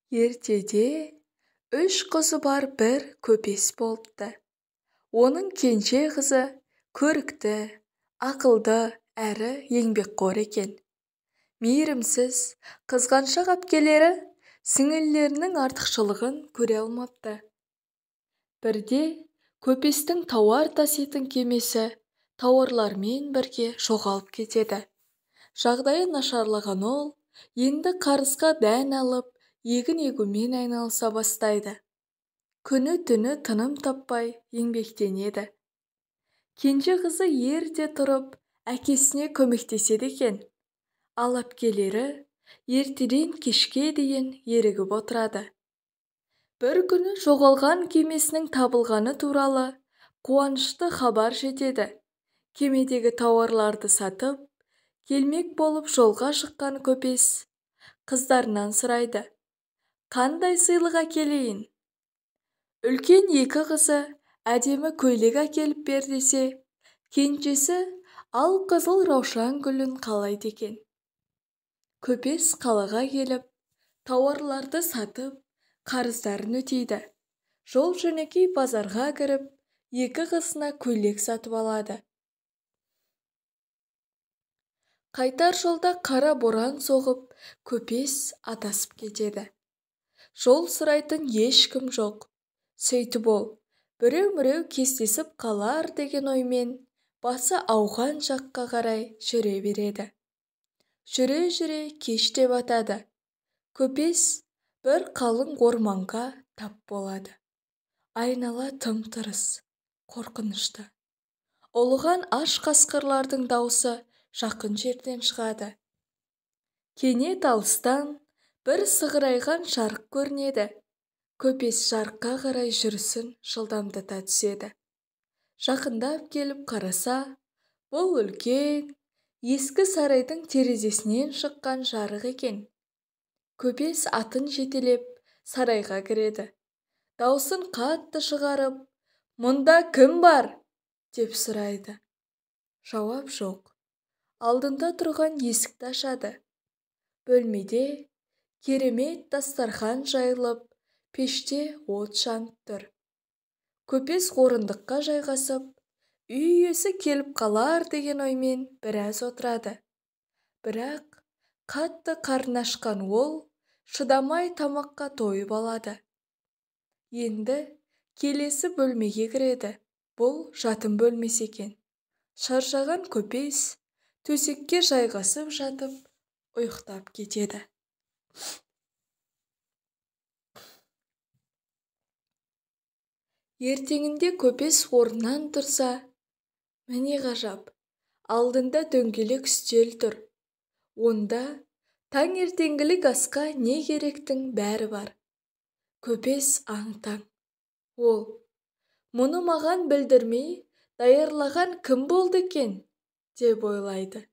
Ертеде үш қызы бар бір көпес болыпты. Оның кенже қызы көрікті, ақылды әрі еңбекқор екен. Мейірімсіз, қызғаншақ әпкелері сіңілілерінің артықшылығын көре алмапты. Бірде көпестің тауар таситын кемесі тауарлармен бірге жоғалып кетеді. Жағдайы нашарлаған ол енді қарызға дән алып, егін егумен айналыса бастайды. Күні-түні тыным таппай еңбектенеді. Кенже қызы ерте тұрып, әкесіне көмектеседі екен. Ал әпкелері ертеден кешке дейін ерігіп отырады. Бір күні жоғалған кемесінің табылғаны туралы қуанышты хабар жетеді. Кемедегі тауарларды сатып, келмек болып жолға шыққан көпес қыздарынан сұрайды: «Қандай сыйлық әкелейін?» Үлкен екі қызы әдемі көйлек әкеліп бер десе, кенжесі ал қызыл раушан гүлін қалайды екен. Көпес қалаға келіп, тауарларды сатып, қарыздарын өтейді. Жол жөнекей базарға кіріп, екі қызына көйлек сатып алады. Қайтар жолда қара боран соғып, көпес адасып кетеді. Жол сұрайтын ешкім жоқ. Сөйтіп ол, біреу-міреу кездесіп қалар деген оймен басы ауған жаққа қарай жүре береді. Жүре-жүре кеш те батады. Көпес бір қалың орманға тап болады. Айнала тым-тырыс, қорқынышты. Ұлыған аш қасқырлардың даусы жақын жерден шығады. Кенет алыстан бір сығырайған жарық көрінеді. Көпес жарыққа қарай жүрісін жылдамдата түседі. Жақындап келіп қараса, бұл үлкен, ескі сарайдың терезесінен шыққан жарық екен. Көпес атын жетелеп сарайға кіреді. Даусын қатты шығарып, «Мұнда кім бар?» деп сұрайды. Жауап жоқ. Алдында тұрған есікті ашады. Бөлмеде керемет дастархан жайылып, пеште от жанып тұр. Көпес орындыққа жайғасып, үй иесі келіп қалар деген оймен біраз отырады. Бірақ қатты қарны ашқан ол шыдамай тамаққа тойып алады. Енді келесі бөлмеге кіреді. Бұл жатын бөлмесі екен. Шаршаған көпес төсекке жайғасып жатып, ұйықтап кетеді. Ертеңінде көпес орнынан тұрса, міне ғажап, алдында дөңгелек үстел тұр. Онда таңертеңгілік асқа не керектің бәрі бар. Көпес аң-таң. Ол, «Мұны маған білдірмей даярлаған кім болды екен?» деп ойлайды.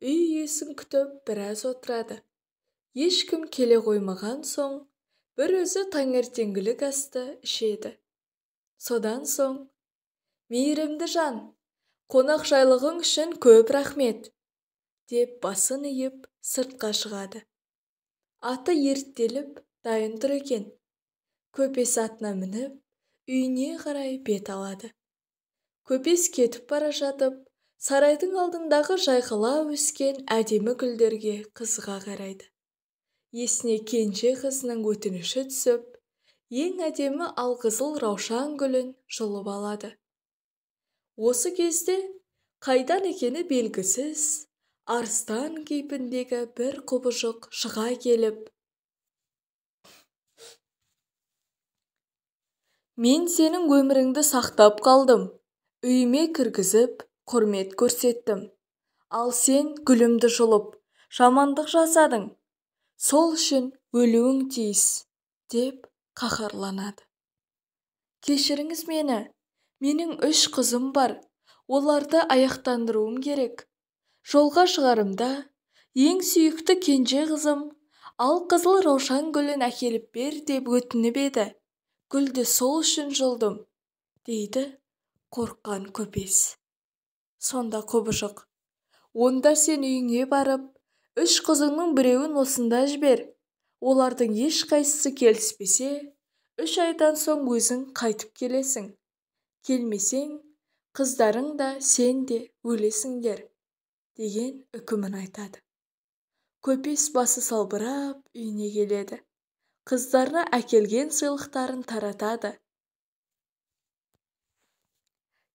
Үй иесін күтіп біраз отырады. Ешкім келе қоймаған соң, бір өзі таңертеңгілік асты ішеді. Содан соң, «Мейірімді жан, қонақжайлығың үшін көп рахмет», деп басын иіп сыртқа шығады. Аты ерттеліп дайын тұр екен. Көпес атына мініп, үйіне қарай бет алады. Көпес кетіп бара жатып, сарайдың алдындағы жайқала өскен әдемі гүлдерге қызыға қарайды. Есіне кенже қызының өтініші түсіп, ең әдемі алқызыл раушан гүлін жұлып алады. Осы кезде қайдан екені белгісіз арыстан кейпіндегі бір құбыжық шыға келіп, «Мен сенің өміріңді сақтап қалдым, үйіме кіргізіп, құрмет көрсеттім. Ал сен гүлімді жұлып, жамандық жасадың. Сол үшін өлуің тиіс», деп қаһарланады. «Кешіріңіз мені, менің үш қызым бар, оларды аяқтандыруым керек. Жолға шығарымда ең сүйікті кенже қызым ал қызыл раушан гүлін әкеліп бер деп өтініп еді. Гүлді сол үшін жұлдым», дейді қорыққан көпес. Сонда құбыжық, «Онда сен үйіңе барып, үш қызыңның біреуін осында жібер. Олардың ешқайсысы келіспесе, 3 айдан соң өзің қайтып келесің. Келмесең, қыздарың да сен де өлесіңдер, деген үкімін айтады. Көпес басы салбырап үйіне келеді. Қыздарына әкелген сыйлықтарын таратады.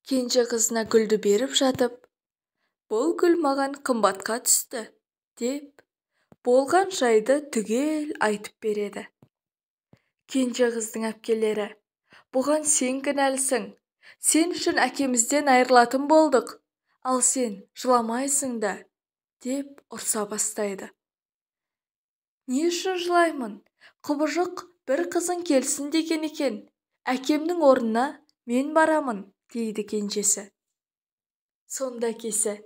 Кенже қызына гүлді беріп жатып, «Бұл гүл маған қымбатқа түсті», деп болған жайды түгел айтып береді. Кенже қыздың әпкелері, «Бұған сен кінәлісің, сен үшін әкемізден айырылатын болдық, ал сен жыламайсың да», деп ұрса бастайды. «Не үшін жылаймын? Құбыжық бір қызың келсін деген екен, әкемнің орнына мен барамын», дейді кенжесі. Сонда әкесі,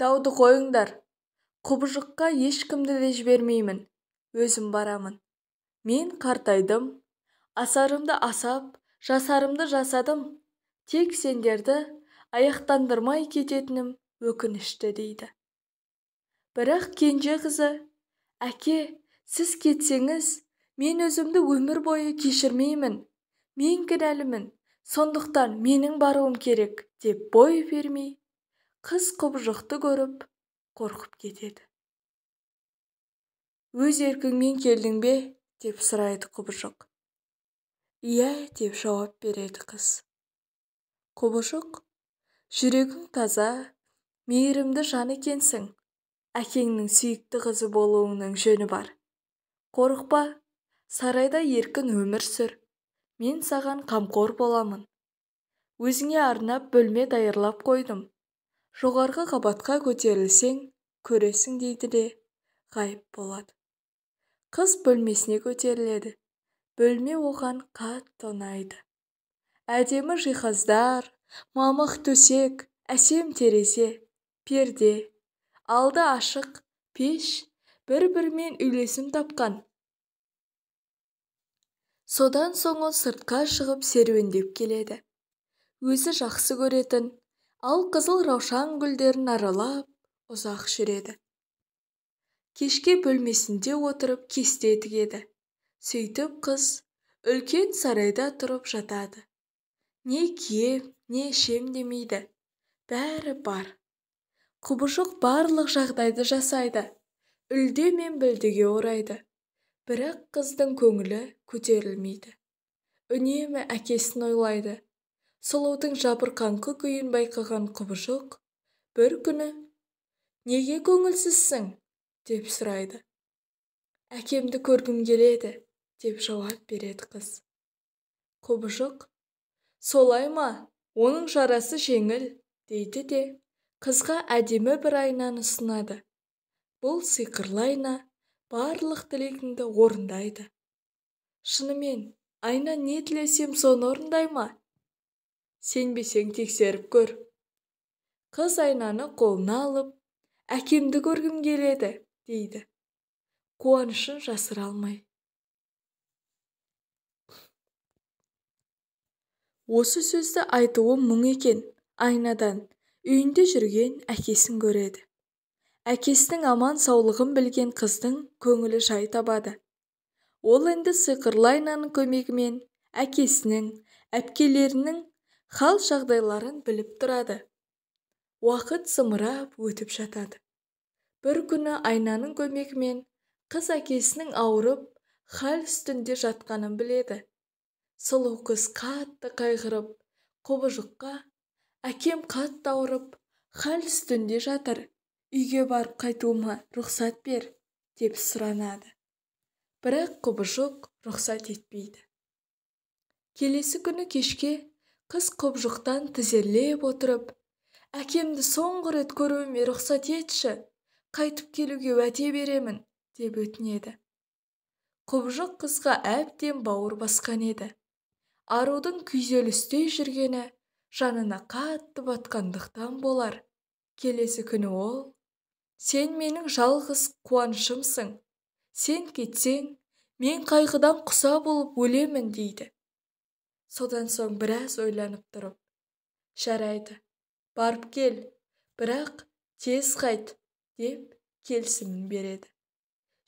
«Дауды қойыңдар, құбыжыққа ешкімді де жібермеймін, өзім барамын. Мен қартайдым, асарымды асап, жасарымды жасадым, тек сендерді аяқтандырмай кететінім өкінішті», дейді. Бірақ кенже қызы, «Әке, сіз кетсеңіз, мен өзімді өмір бойы кешірмеймін, мен кінәлімін, сондықтан менің баруым керек», деп бой бермей, қыз құбыжықты көріп, қорқып кетеді. «Өз еркіңмен келдің бе?» деп сұрайды құбыжық. «Иә», деп жауап береді қыз. Құбыжық, «Жүрегің таза, мейірімді жан екенсің, әкеңнің сүйікті қызы болуыңның жөні бар. Қорықпа, сарайда еркін өмір сүр, мен саған қамқор боламын. Өзіңе арнап бөлме даярлап қойдым. Жоғарғы қабатқа көтерілсең, көресің», дейді де ғайып болады. Қыз бөлмесіне көтеріледі. Бөлме оған қатты ұнайды. Әдемі жиһаздар, мамық төсек, әсем терезе, перде, алды ашық пеш бір-бірімен үйлесім тапқан. Содан соң ол сыртқа шығып серуендеп келеді. Өзі жақсы көретін ал қызыл раушан гүлдерін аралап ұзақ жүреді. Кешке бөлмесінде отырып кесте тігеді. Сөйтіп қыз үлкен сарайда тұрып жатады. Не кием, не ішем демейді. Бәрі бар. Құбыжық барлық жағдайды жасайды. Үлде мен білдеге орайды. Бірақ қыздың көңілі көтерілмейді. Үнемі әкесін ойлайды. Сұлудың жабырқаңқы күйін байқаған құбыжық бір күні, «Неге көңілсізсің?» деп сұрайды. «Әкемді көргім келеді», деп жауап береді қыз. Құбыжық, «Солай ма, оның жарасы жеңіл», дейді де қызға әдемі бір айнаны ұсынады. Бұл сиқырлы айна барлық тілегіңді орындайды. «Шынымен, айна не тілесем соны орындай ма? Сенбесең тексеріп көр». Қыз айнаны қолына алып, «Әкемді көргім келеді», дейді. Қуанышын жасыра алмай. Осы сөзді айтуы мұң екен, айнадан үйінде жүрген әкесін көреді. Әкесінің аман саулығын білген қыздың көңілі жай табады. Ол енді сиқырлы айнаның көмегімен әкесінің, әпкелерінің хал жағдайларын біліп тұрады. Уақыт зымырап өтіп жатады. Бір күні айнаның көмегімен қыз әкесінің ауырып, хал үстінде жатқанын біледі. Сұлу қыз қатты қайғырып, құбыжыққа, «Әкем қатты ауырып, хал үстінде жатыр, үйге барып қайтуыма рұқсат бер», деп сұранады. Бірақ құбыжық рұқсат етпейді. Келесі күні кешке қыз құбыжықтан тізерлеп отырып, «Әкемді соңғы рет көруіме рұқсат етші, қайтып келуге уәде беремін», деп өтінеді. Құбыжық қызға әбден бауыр басқан еді. Арудың күйзелісте жүргені жанына қатты батқандықтан болар. Келесі күні ол, «Сен менің жалғыз қуанышымсың, сен кетсең, мен қайғыдан құса болып өлемін», дейді. Содан соң біраз ойланып тұрып, «Жарайды, барып кел, бірақ тез қайт», деп келісімін береді.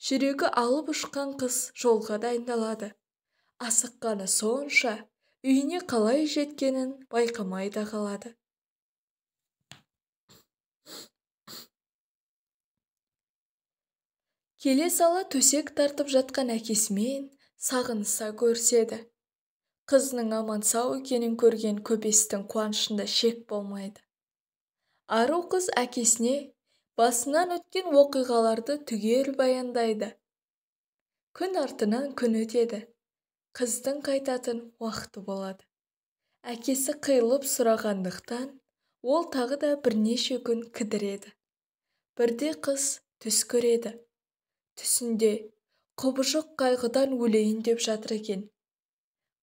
Жүрегі алып ұшқан қыз жолға дайындалады. Асыққаны сонша, үйіне қалай жеткенін байқамай да қалады. Келе сала төсек тартып жатқан әкесімен сағыныса көріседі. Қызының аман-сау екенін көрген Көбестің қуанышында шек болмайды. Ару қыз әкесіне басынан өткен оқиғаларды түгел баяндайды. Күн артынан күн өтеді. Қыздың қайтатын уақыты болады. Әкесі қиылып сұрағандықтан, ол тағы да бірнеше күн кідіреді. Бірде қыз түс көреді. Түсінде құбыжық қайғыдан өлейін деп жатыр екен.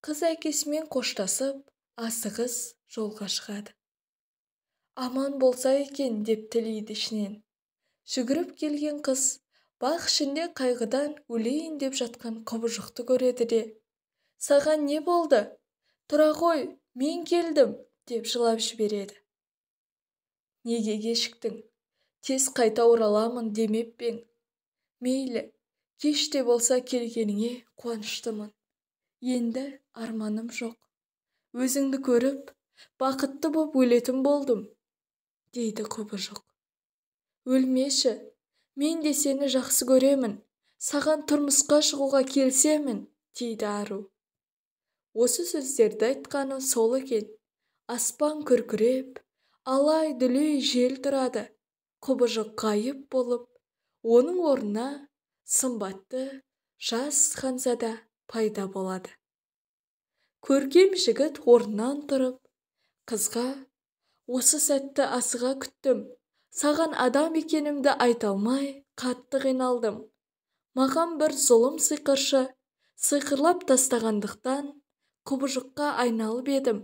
Қыз әкесімен қоштасып, асығыс жолға шығады. Аман болса екен деп тілейді ішінен. Жүгіріп келген қыз бақ ішінде қайғыдан өлейін деп жатқан құбыжықты көреді де, «Саған не болды? Тұра ғой, мен келдім», деп жылап жібереді. «Неге кешіктің? Тез қайта ораламын демеп пе ең? Мейлі, кеш те болса келгеніңе қуаныштымын. Енді арманым жоқ. Өзіңді көріп, бақытты боп өлетін болдым», дейді құбыжық. «Өлмеші, мен де сені жақсы көремін, саған тұрмысқа шығуға келісемін», дейді ару. Осы сөздерді айтқаны сол екен, аспан күркіреп, алай-дүлей жел тұрады, құбыжық ғайып болып, оның орнына сымбатты жас ханзада пайда болады. Көркем жігіт орнынан тұрып, қызға: «Осы сәтті асыға күттім, саған адам екенімді айта алмай қатты қиналдым. Маған бір зұлым сиқыршы сиқырлап тастағандықтан құбыжыққа айналып едім.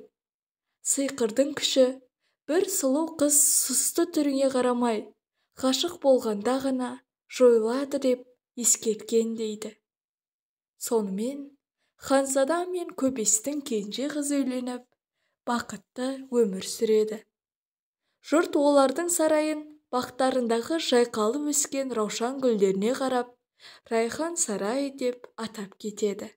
Сиқырдың күші бір сұлу қыз сұсты түріңе қарамай, ғашық болғанда ғана жойылады деп ескерткен», дейді. Сонымен ханзада мен Көбестің кенже қызы үйленіп, бақытты өмір сүреді. Жұрт олардың сарайын бақтарындағы жайқалып өскен раушан гүлдеріне қарап, Райхан сарай деп атап кетеді.